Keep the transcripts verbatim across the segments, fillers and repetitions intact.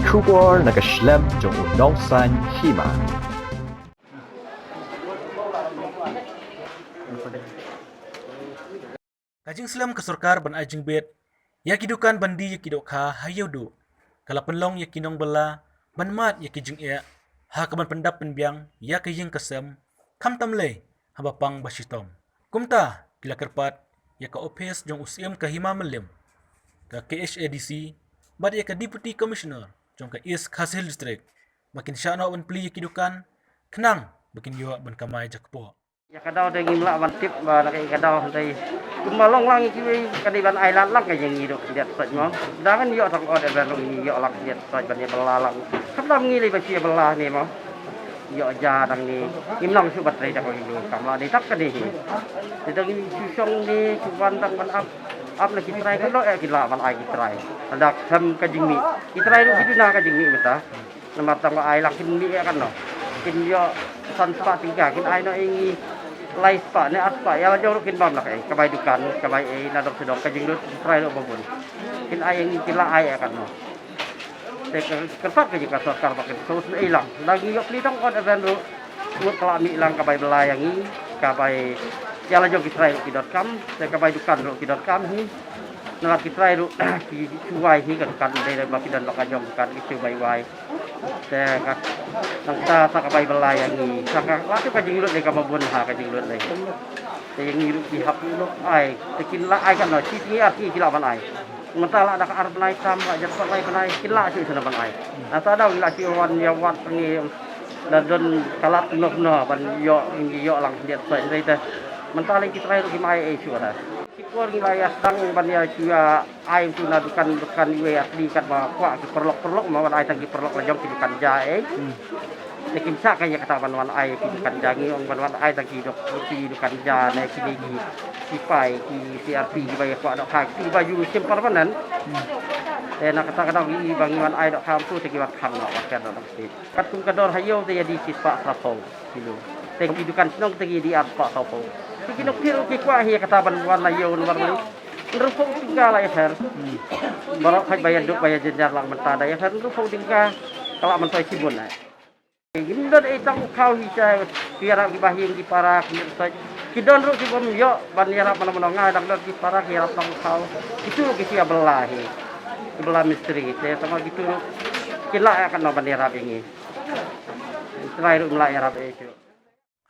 Khubor na ka shlem jong u nongsan hima. Ka jingslem ka sorkar ban ai jingbit ïa ki dukan ban die ïa ki dohkha ha Ïewduh ka la pynlong ïa ki nongbylla ban mad ïa ki jingeh ha kaban pyndap pynbiang ïa ka ïing ka sem, khamtam lei haba pang ba shitom. Kumta ki la kyrpad ïa ka ophis jong u Syiem ka Hima Mylliem, ka K H A D C, bad ïa ka Deputy Commissioner jong ka East Khasi Hills District ba kin shah noh ban plie ïa ki dukan khnang ba kin ïoh ban kamai jakpoh. Ïa ka daw te ngim lah ban tip ba na ka ïa ka daw hynrei kumba long lang ïa kiwei ka dei ban ai lad lang ka ïa ngi ruh khyndiat sait mo. Da ngan ïoh tang ot ban ruh ngi ïoh lang khyndiat sait ban ïa bylla lang. Khamtam ngi lei ba shu ïa bylla ne mo. Ïoh ja dang ne ngim nang shu ban trei da ka ïa kam lah dei tak ka dei hi. Te dang ngi shu shong ne shu wan dang ban ap ap na ki trai ka lo ïa ki lah ban ai ki trai. Hadak hem ka jingmih ki trai ruh ki duna ka jingmih mynta. Namar tang ba ai lang kin mih ïa kan no. Kin ïoh san spah tyngka kin ai noh ïa ngi lai spah ne ar spah ïa la jong ruh kin bam lah eh ka bai dukan ka bai eh na dok sdok ka jinglut trai ruh ba bun. Kin ai ïa ngi kin la ai ïa kan no. Te ka kyrpad ka jingka sorkar ba kin sos ne lang. La ngi ïoh plie tang ot ban ruh. Ngut ka la mih lang ka bai bylla ïa ngi ka bai ïa la jong ki trai ruh ki donkam te ka bai dukan ruh ki donkam hi. Namar ki trai ruh ki shu wai hi ka dukan dei ba ki don la ka jong dukan ki shu bai wai. Te ka nangta sa ka bai bylla ïa ngi sa ka la tu ka jinglut lei ka ba bun ha ka jinglut lei. Te ïa ngi ruh ki hap ai te kin la ai ka no chi ngi ar chi ki la ban ai. Mynta la da ka ar bnai tam ka jar pat lai bnai kin la chi sana ban ai. Nangta da ngi la chi wan ïa wat ngi da don ka lad noh noh ban ïoh ngi ïoh lang diat sai dei te. Mynta lei ki trai ruh ki mai ai shu da. Ki por ngi la ïa sdang ban ïa shu ïa ai tu na dukan dukan iwei atli kat ba kwah ki paralok paralok ma ban ai tang ki paralok la jong ki dukan ja eh. Te kim sa ka ïa kata ban wan ai ki dukan ja ngi ong ban wan ai tang ki dok ki dukan ja ne ki ne ki sipai ki C R P ki ba ïa kwah dohkha ki ba ju sim permanent. Te na kata kata ngi ba ngi wan ai dohkha tu te ki wan khang dohkha dohkha. Katkum ka dor ha ïew te ïa di shispah phraphew kilo. Te ki dukan shnong te ki di arspah sawphew. Te ki nongpynïaid ki kwah hi kata ban wan na ïew namar mali. Hynriewphew tyngka la ïapher. Baroh khoit ba ïa duk ba ïa jynjar lang mynta da ïapher hynriewphew tyngka. Ka la myntoi shibun ai. Ngim don ei tang u khaw hi sha ki ïarap ki bahaïing ki para ki ïarap sait. Ki don ruh ki bym ïoh ban ïarap mano mano nga dang don ki para ki ïarap tang u khaw. Kitu ruh ki sia bylla hi. Ki bylla mistri te tang kitu ruh ki la ïa kano ban ïarap ïa ngi. Trai ruh mla ïarap ïa shu.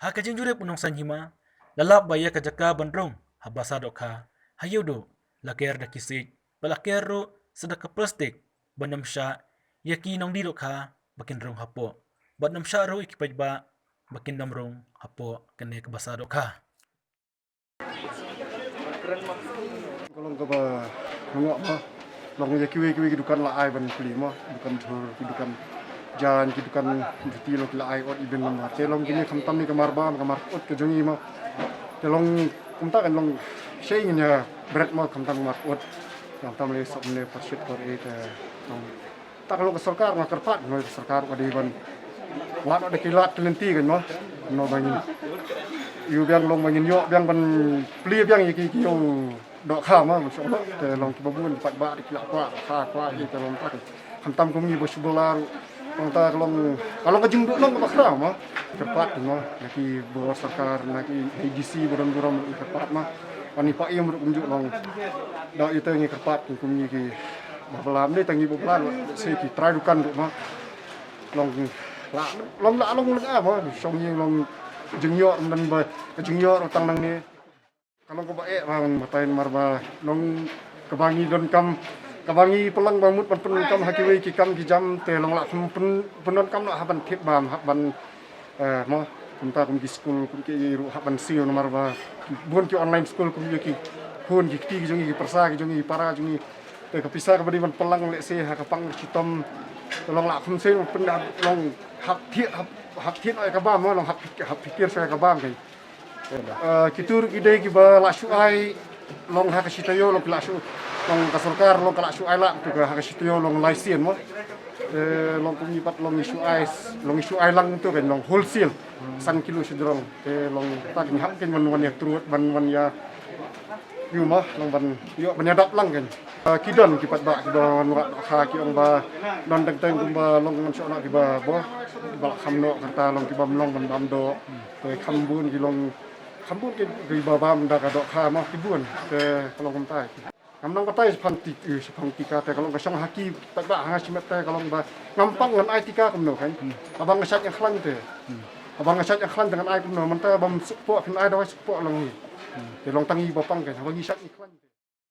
Ha ka jingjurip u nongsan hima la lap ba ïa ka jaka ban rung ha basa dohkha ha ïew duh la ker da ki siej ba la ker ruh sa da ka plastik ban ym shah ïa ki nongdie dohkha ba kin rung hapoh ban ym shah ruh ïa ki paidbah ba kin ym rung hapoh kane ka basa dohkha. Ka long kaba ngok ma long ïa kiwei kiwei ki dukan la ai ban plie ma dukan jhur ki dukan jan ki dukan juti long ki la ai ot ibn namar te long kine khamtam ni ka mar bam ka mar ot ka jong i ma te long kumta kan long shei ngin ïa bret ma khamtam mar ot khamtam le sok ne parshit por e te long. Ta ka long ka sorkar nga kyrpad nga ka sorkar ka dei ban wat da ki lad ki lynti kan mo. No ba ngin ïoh biang long ba ngin ïoh biang ban plie biang ïa ki ki ïoh dohkha ma ban shong te long ki ba bun pat ba da ki lad kwah kha kwah ïa ki long ta khamtam kum ngi ba shu bylla ruh. Long ta ka long ka long ka jingduh long ka ba khraw ma. Kyrpad mo na ki bor sorkar na ki A D C burom burom kyrpad ma. Ani pa im ruh kumjuh long. Da ita ngi kyrpad kum ngi ki Ba bylla ne tang ngi ba bylla ruh se ki trai dukan ruh ma. Long la long la long la ma shong ngi long jingïoh dan ba jingïoh ruh tang nangne. Ka long kaba eh ba batai mar ba long kaba ngi donkam kaba ngi pynlang ba mut ban pyndonkam ha kiwei ki kam ki jam te long la pyn pyn pyndonkam noh ha ban thep bam ha ban Eh, mo, kumta kum ki skul, kum ki ruh hap ban siew namar ba bun ki online school kum ki khun ki kti ki jong ngi ki pyrsa ki jong ngi ki para jong ngi. Te ka pisa kaba dei ban pynlang lehse ha ka pang shitom. Te long lah khum siew pynda long hap thied hap hap thied oi ka bam mo long hap hap fikir sha ka bam kai. Eh, ki tur ki dei kiba la shu ai long ha ka shi taïew long ki la shu long ka sorkar long ka la shu ai la tu ka ha ka shi taïew long lai sien mo. Eh, long kum ni pat long i shu ai long i shu ai lang tu kan long wholesale san kilo shi jrong. Eh, long ta ni hap kan man wan ya truot ban wan ya Ïa ma long ban ïoh ban ïadap lang kan. Ah, ki don ki paidbah kiba wan wah dohkha ki ong ba don teng teng kumba long ngan shu noh kiba bor, kiba la kham noh, kata long kiba ym long ban bam doh. Te kham bun ki long, kham bun ki, kiba bam da ka dohkha ma ki bun. Te ka long kumtai. Ngam nang batai shaphang ti, eh, shaphang tika te ka long ka shong ha ki paidbah ha nga shimet te ka long ba ngam pang ngan ai tika kumno kan. Haba nga shait nga khlaiñ te. Haba nga shait nga khlaiñ te ngan ai kumno, mynta bam suk poh phin ai dawai suk poh lang hi. Te long tang i ba pang kan. Haba ngi shait ngi khlaiñ te.